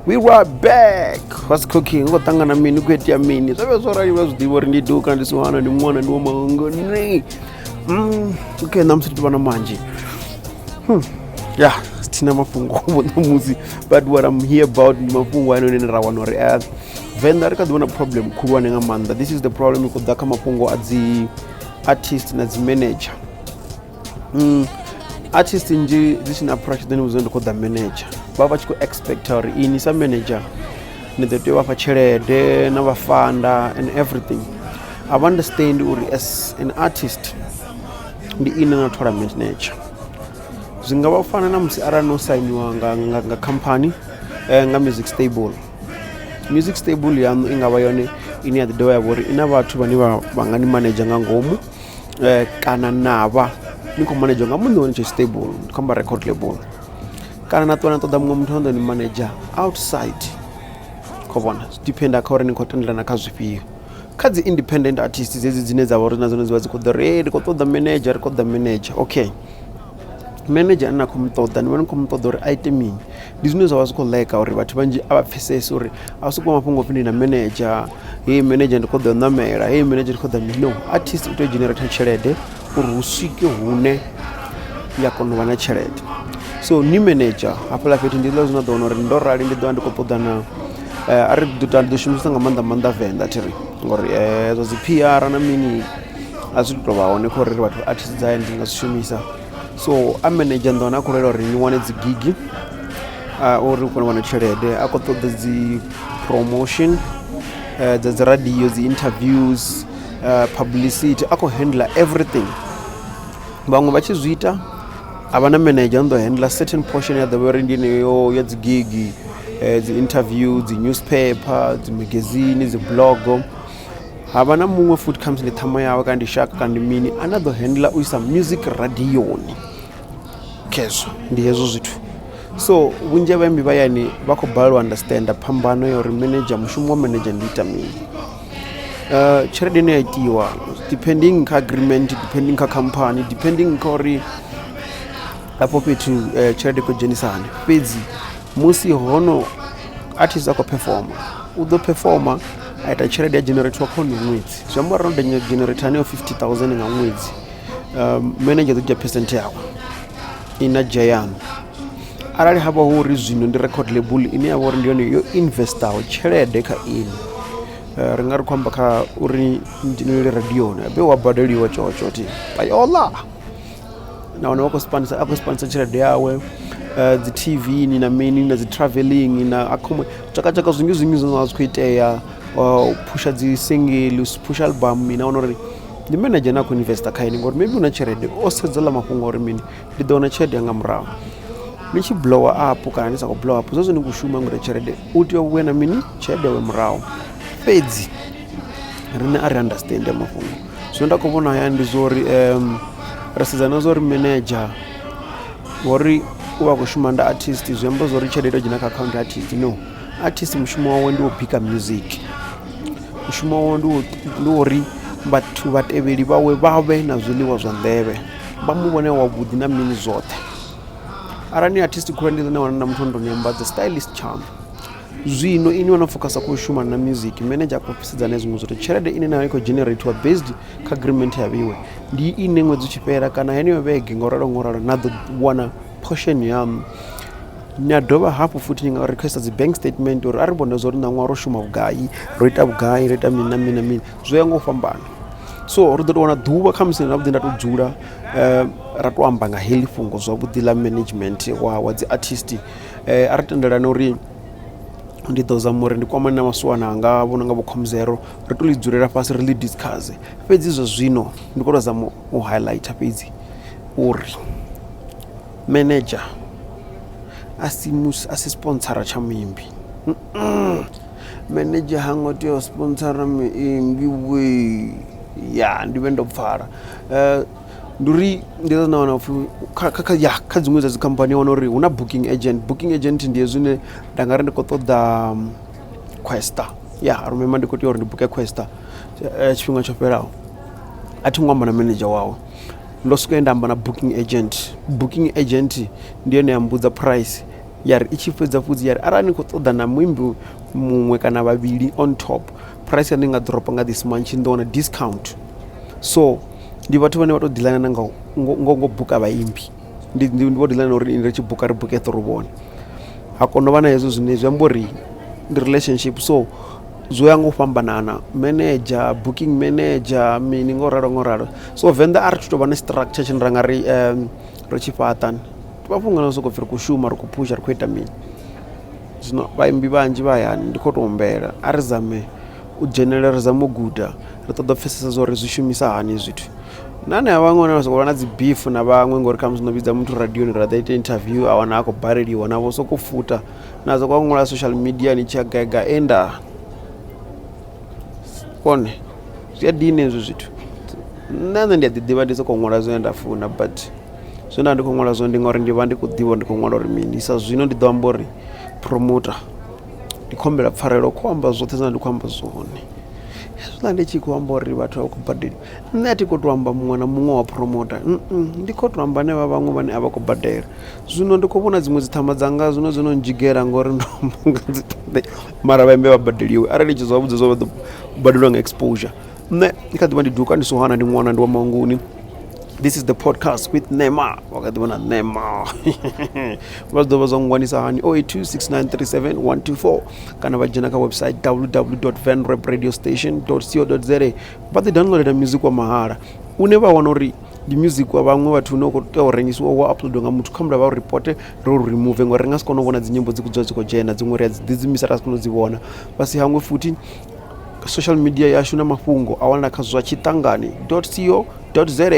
We were back. What's cooking? Ngo ṱangana mini ku itea mini? Zwa vhe zwo rali vha zwi ḓivha uri ndi duka ndi siwana ndi ṅwana ndi wa mahungoni. Okay, ṋamusi ndi tovha na manzhi. Yeah, thina mafhungo vho ṋamusi, but what I'm here about ndi mafhungo ane ane ra wana uri Venḓa ri kha ḓi vhona problem khulwane nga maanḓa. This is the problem i khou ḓa kha mafhungo a dzi artist na dzi manager. Artist nnzhi dzi tshi na approach ḓo ni vhudza ndi khou ḓa manager, vha vha tshi khou expecta uri ini sa manager ni ḓo tea u vha fha tshelede na vha fanda and everything. A vha understand uri as an artist ndi ini na thola manager. Zwi nga vha u fana na musi arali no sainiwa nga khamphani nga music stable. Music stable yaṋu i nga vha yone ine ya ḓi dovha ya vha uri i na vhathu vhane vha nga ni manager nga ngomu, kana navha ni khou manedzhiwa nga muṋe wa henetsho stable, ndi khou amba record label, kana na ṱuwa na ṱoḓa muṅwe muthu ano ḓo ni manager outside. Khou vhona zwi dependa kha uri ni khou tendelana kha zwifhio. Kha dzi independent artist dzedzi dzine dza vha uri na dzone dzi vha dzi khou ḓa uri ri khou ṱoḓa manager, ri khou ṱoḓa manager. Okay, manager ane na khou mu ṱoḓa ni vha ni khou mu ṱoḓa uri a ite mini? Ndi zwine zwa vha zwi khou leka uri vhathu vhanzhi a vha pfhesesi uri a sokou mafhungo upfhi ndi na manager, hey manager ndi khou ḓo ṋamela, hey manager ndi khou ḓa mini. No, artist u tea u dzhenereitha tshelede uri hu swike hune ya kona u vha na tshelede. So ni manager hafhaḽa fhethu ndi hezwiḽa zwine na ḓo wana uri ndo rali ndi ḓo vha ndi khou ṱoḓa na a ri ḓo ḓo shumisa nga maanḓa maanḓa Venḓa thi ri, ngori zwa dzi PR na mini a zwi tou vha hone kha uri vhathu artist dza hayani dzi nga zwi shumisa. So a manager ni ḓo wana a khou lwela uri ni wane dzi gigi uri u kone u wana tshelede, a khou ṱoḓa dzi promotion dza dzi radio, dzi interviews, publicity, a khou handler everything. Vhaṅwe vha tshi zwi ita a vha na manager no ḓo handler certain portion ya ḓovha uri ndi yeneyo ya dzi gigi, dzi interview, dzi newspaper, dzi magazine, dzi blog. Ha vha na muṅwe futhi khamusi ndi ṱhama yawe kana ndi shaka kana ndi mini ane a ḓo handler u isa music radioni. Khezwo ndi hezwo zwithu. So vhunzhi ha vhaimbi vha hayani vha khou balelwa u understand phambano ya uri manager, mushumo wa manager ndi ita mini. Tshelede ine ya itiwa depending kha agreement, depending kha khamphani, depending kha uri afho fhethu tshelede i khou dzhenisa hani, fhedzi musi hono artist a khou performer u ḓo performer a ita tshelede ya dzhenereithiwa kha honoyo ṅwedzi. Zwi amba uri no dzhenereitha haneyo 50,000 nga ṅwedzi, manager ḓo dzhia percent yawe ina dzhia yaṋu. Arali ha vha hu uri zwino ndi record label ine ya vha uri ndi yone yo investaho tshelede kha ini, ri nga ri khou amba kha uri ni radioni habe wa badeliwa tshotsho thi payola, nahone vha khou sponsor, a khou sponsor tshelede yawe, dzi TV ni na mini na dzi travelling na tshakatshaka zwinzhi zwinzhi zwine zwa zwi khou itea, u phusha dzi single, u phusha album mini. A wana uri ndi manager ane a khou investor kha ini ngori maybe u na tshelede o sedza ḽa mafhungo uri mini ndi ḓo wana tshelede nga murahu. Ni tshi blower up kana ni sa khou blower up zwezwo ni khou shuma ngori tshelede u tea u vhuya na mini tshelede yawe murahu. Fhedzi riṋe a ri understand mafhungo, zwine nda khou vhona hayani ndi zwa uri ri sedza na zwa uri manager ngori u vha a khou shuma nda artist zwi amba zwa uri tshelede i tea u dzhena kha akhaunthu ya artist. No, artist mushumo wawe ndi u bika music, mushumo wawe ndi uri vhathu vhatevheli vhawe vha vhe na zwiḽiwa zwa nḓevhe, vha mu vhone wavhuḓi na mini zwoṱhe. Arali ni artist khulwane ndi ḽine wana na muthu ano tou ni ambadza stylist tshaṋu. Zwino ini no focusa kha u shuma na music, manager a khou sedzana na zwiṅwe zwithu. Tshelede ine na i khou dzhenereithiwa based kha agreement ya vheiwe ndi ine ṅwedzi u tshi fhela kana heneyo vhege nga u ralo nga u ralo na ḓo wana portion yaṋu. Na dovha hafhu futhi ni nga request dzi bank statement uri a ri vhone zwa uri ṋaṅwaha ro shuma vhugai, ro ita vhugai, ro ita mini na mini na mini, zwo ya nga u fhambana. So ri ḓo tou wana ḓuvha khamusi ḽavhuḓi nda tou dzula ra tou amba nga heḽi fhungo zwavhuḓi ḽa management wa dzi artist. A ri tendelane uri ndi ḓo zama uri ndi kwamane na maswana anga vho no nga vho Khomzero ri to ḽi dzulela fhasi ri ḽi discuss. Fhedzi zwa zwino ndi khou tou zama u highlighter fhedzi uri manager a si musi a si sponsora tsha muimbi, manager ha ngo tea u sponsora muimbi wee, ya ndi vhe ndo pfala. Ndi uri ndi na wana upfhi kha ya kha dziṅwe dza dzi khamphani wana uri hu na booking agent. Booking agent ndi hezwi zwine nda nga ri ndi khou ṱoḓa Questa, ya remember ndi khou tea uri ndi buke Questa tshifhinga tsho fhelaho, a thi ngo amba na manager wawe, ndo swika he nda amba na booking agent. Booking agent ndi yone ya mbudza price. Ya ri i tshi fhedza fhudzi ya ri arali ni khou ṱoḓa na muimbi muṅwe kana vhavhili on top, price ya ni nga ḓoropa nga this much, ni ḓo wana discount. So ndi vhathu vhane vha to ḓiḽana na nga ngo buka vhaimbi, ndi vho ḓiḽana uri ri tshi buka ri buke through vhone. Ha kona u vha na hezwo zwine zwi amba uri ndi relationship, so zwo ya nga u fhambanana, manager, booking manager, mini ngo ralo ngo ralo. So Venḓa a ri thu tovha na structure tshine ra nga ri ri tshi fhaṱa, ndi mafhungo a sokou pfhi ri khou shuma, ri khou phusha, ri khou ita mini. Zwino vhaimbi vhanzhi vha hayani, ndi khou tou humbela, a ri zame u dzhenelela, ri zame u guda, ri ṱoḓa u pfhesesa zwa uri zwi shumisa hani zwithu. Na hanea vhaṅwe vhane vha sokou vha na dzi beef na vhaṅwe ngori khamusi no vhidza muthu radioni ra ḓa ita interview, a wana a khou baleliwa navho soko futa na soko ṅwala social media ni tshi ya gai gai enda kone zwi a dina hezwo zwithu. Nṋe ndi a ḓi ḓivha, ndi soko ṅwala zwine nda funa, but zwine nda ndi khou ṅwala zwone ndi ngauri ndi vha ndi khou ḓivha uri ndi khou ṅwala uri mini. Sa zwino ndi ḓo amba uri promoter, ndi khou humbela pfarelo, khou amba zwoṱhe zwine nda ndi khou amba zwone hezwiḽa ndi tshi khou amba uri vhathu a vha khou badeliwa. Nṋe a thi khou tou amba muṅwe na muṅwe wa promoter, ndi khou tou amba hanevha vhaṅwe vhane a vha khou badela. Zwino ndi khou vhona dziṅwe dzi ṱhama dzanga zwino dzo no ndzhigela ngori ndo amba nga dzi mara vhaimbi vha badeliwe. Arali tshi zwavhuḓi zwo vha ḓo badeliwa nga exposure. Nṋe ndi kha ḓivha ndi duka, ndi sohana, ndi ṅwana, ndi wa manguni. This is the podcast with Nema, wa kha ḓivha na Nema. Vha zwi ḓo vha zwa ngwanisa hani 0826937124 kana vha dzhena kha website www.venrapradiostation co za, vha ḓi downloadela music wa mahala une vha wana uri ndi music wa vhaṅwe vhathu une u khou tea u rengisiwa, wa uploadiwa nga muthu. Kha mulayo vha u ripote, ri u remove, ngori ri nga si kone u vhona dzi nyimbo dzi khou dzula dzi khou dzhena, dziṅwe ri a dzi ḓidzimisa ra si kone u dzi vhona. Vha si hangwe futhi social media yashu na mafhungo a wanala kha zwa tshiṱangani co za.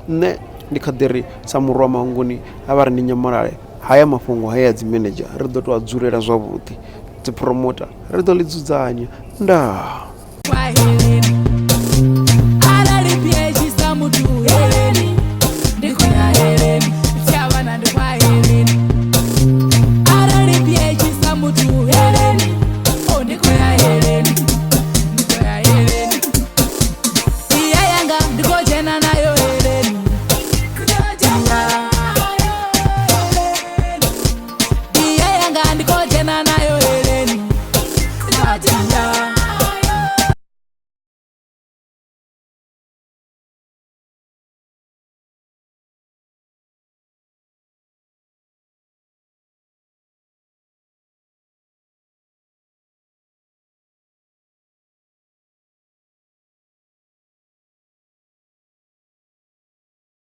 Nṋe ndi kha ḓi ri sa murwa manguni a vha ri ndi nyamalale. Haya mafhungo haya dzi manager ri ḓo tou a dzulela zwavhuḓi, dzi promoter ri ḓo ḽi dzudzanya. Ndaa. Swahili.